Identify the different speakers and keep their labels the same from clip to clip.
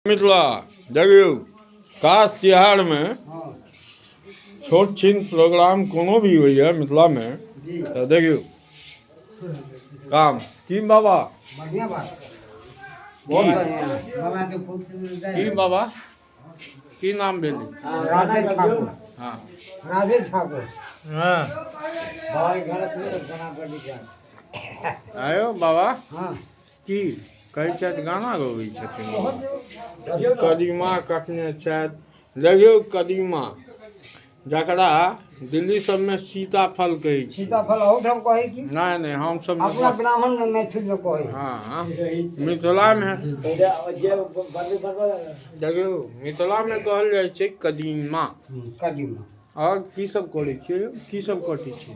Speaker 1: मिथिला देखियौ, काज तिहारमे छोट छिन प्रोग्राम कोनो भी होइए मिथिलामे तऽ देखियौ काम की बाबा।
Speaker 2: बढ़िया बात।
Speaker 1: बहुत
Speaker 2: बढ़िया बाबा के खूब सुंदर।
Speaker 1: की बाबा, की नाम भेल?
Speaker 2: राधे ठाकुर।
Speaker 1: हाँ।
Speaker 2: राधे ठाकुर।
Speaker 1: हाँ।
Speaker 2: बाबा के गाना सुनो, गाना पर लिखा।
Speaker 1: आयो बाबा।
Speaker 2: हाँ।
Speaker 1: की कहै छथि, गाना गबै छथिन। कदीमा कटने छथि। देखियौ, कदीमा जकरा दिल्ली सबमे सीताफल कहै छै।
Speaker 2: सीताफल अहूठाम कहै की?
Speaker 1: नहि नहि, हमसब
Speaker 2: अपना ब्राह्मण ने मैथिल में कहै।
Speaker 1: हाँ, मिथिलामे देखियौ, मिथिलामे कहल जाइ छै कदीमा।
Speaker 2: कदीमा।
Speaker 1: आओर की सब करै छियै? की सब कटै छै?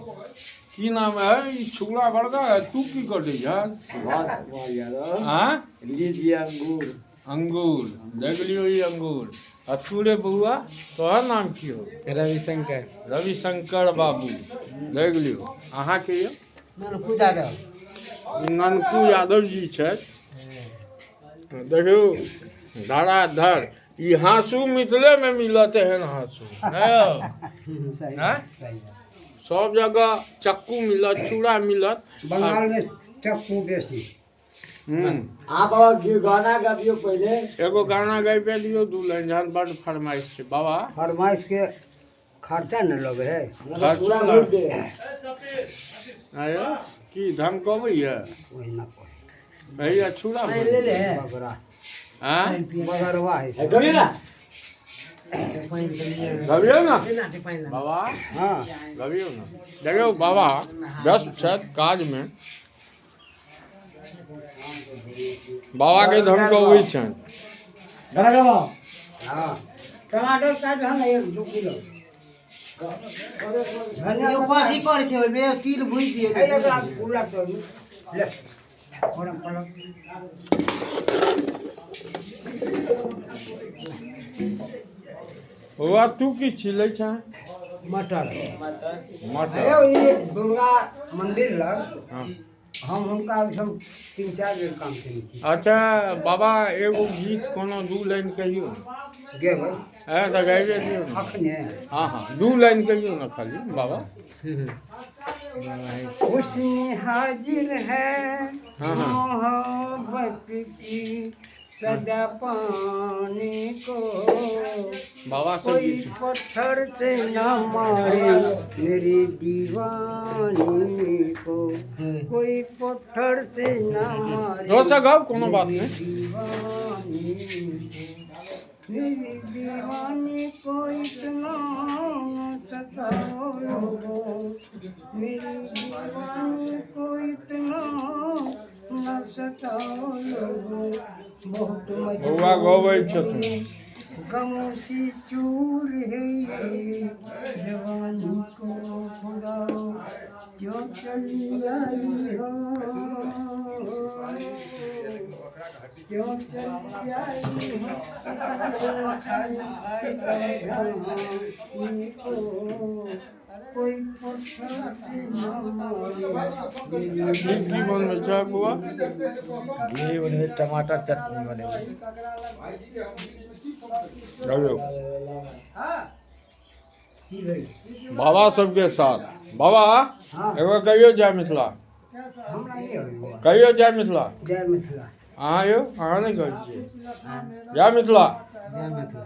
Speaker 1: की नाम है? ई छुरा बड़का है, तू की कटै छह?
Speaker 3: सुभाष कुमार यादव।
Speaker 1: आँ?
Speaker 3: लीजिए अंगूर।
Speaker 1: अंगूर देख लियौ, ई अंगूर। आ तू रे बौआ, तोहर नाम की हो?
Speaker 3: रविशंकर।
Speaker 1: रविशंकर बाबू, देख लियौ। अहाँके यौ?
Speaker 2: ननकू यादव।
Speaker 1: ननकू यादव जी छथि। देखियौ, धराधर ई हाँसू मिथिलेमे मिलत, एहन हाँसू नहि यौ?
Speaker 2: सही।
Speaker 1: आँय?
Speaker 2: सही।
Speaker 1: सब जगह चक्कू मिलत, चूड़ा मिलत।
Speaker 2: बंगाल में चक्कू बेसी।
Speaker 3: आप बाबा गाना गाबियो पहिले।
Speaker 1: एगो गाना गाबि दियौ, दू लाइन, जहन बड्ड फरमाइश छै बाबा।
Speaker 2: फरमाइश के खर्चा न लगे है।
Speaker 1: खर्चो
Speaker 3: पूरा
Speaker 1: लग-
Speaker 3: भूल दे।
Speaker 1: आयो, की धमकबैया?
Speaker 2: ओहिना कहै।
Speaker 1: भैया, छुरा
Speaker 2: ले ले बगरा।
Speaker 1: आँय?
Speaker 2: बगरवा है।
Speaker 3: गबियो ना।
Speaker 1: गबियौ ने बाबा।
Speaker 2: हाँ।
Speaker 1: गबियौ ने। देखियौ, बाबा व्यस्त छथि काजमे, बाबाके धमकबै छनि।
Speaker 3: गाना गाओ।
Speaker 2: हाँ, टमाटर काट है ना, 1-2 किलो धनिया।
Speaker 4: कथी करै छै ओहिमे? तिल भुजि दियौ।
Speaker 2: है, एकरा पूरा तोड़ू ले परम परम।
Speaker 1: बौआ, तू की छिलै छह?
Speaker 2: मटर।
Speaker 1: मटर।
Speaker 2: अरे, ई दुर्गा मंदिर लग हम हुनका ओहिठाम 3-4 बेर काम केने छी।
Speaker 1: अच्छा बाबा, एगो गीत कोनो दू लाइन कहियौ ने।
Speaker 2: गेबै।
Speaker 1: है तऽ गाबि दियौ ने।
Speaker 2: अखने?
Speaker 1: हाँ, दू लाइन कहियौ ने खाली बाबा।
Speaker 2: हुस्न हाजिर है
Speaker 1: हाँ, हाँ।
Speaker 2: मोहब्बत की सजा पाने को।
Speaker 1: बाबा सब
Speaker 2: कोई
Speaker 1: गीत
Speaker 2: पत्थर से न मारे मेरी दीवानी को, कोई पत्थर से न मारे
Speaker 1: जोरसँ गाउ, कोनो बात
Speaker 2: मेरी
Speaker 1: नहि।
Speaker 2: दीवानी को, मेरी दीवानी को इतना न सताओ लोगो, मेरी दीवानी को इतना न सताओ लोगो, बहुत
Speaker 1: बौआ गबै छथिन।
Speaker 2: गमों से चूर है ये जवानी को खुदाओ, क्यों चली आई हो, क्यों चली आई हो जहानी को, कोई पत्थर से न मारे
Speaker 1: की की बनबै छह बौआ?
Speaker 3: घी बनेबै, टमाटर चटनी बनेबै।
Speaker 1: गाबियौ बाबा सबके साथ। बाबा, एगो कहियौ जय मिथिला।
Speaker 2: हमरा नहि होइए।
Speaker 1: कहियौ जय मिथिला।
Speaker 2: जय मिथिला।
Speaker 1: अहाँ यौ, अहाँ नहि कहै छियै जय मिथिला?
Speaker 4: जय मिथिला।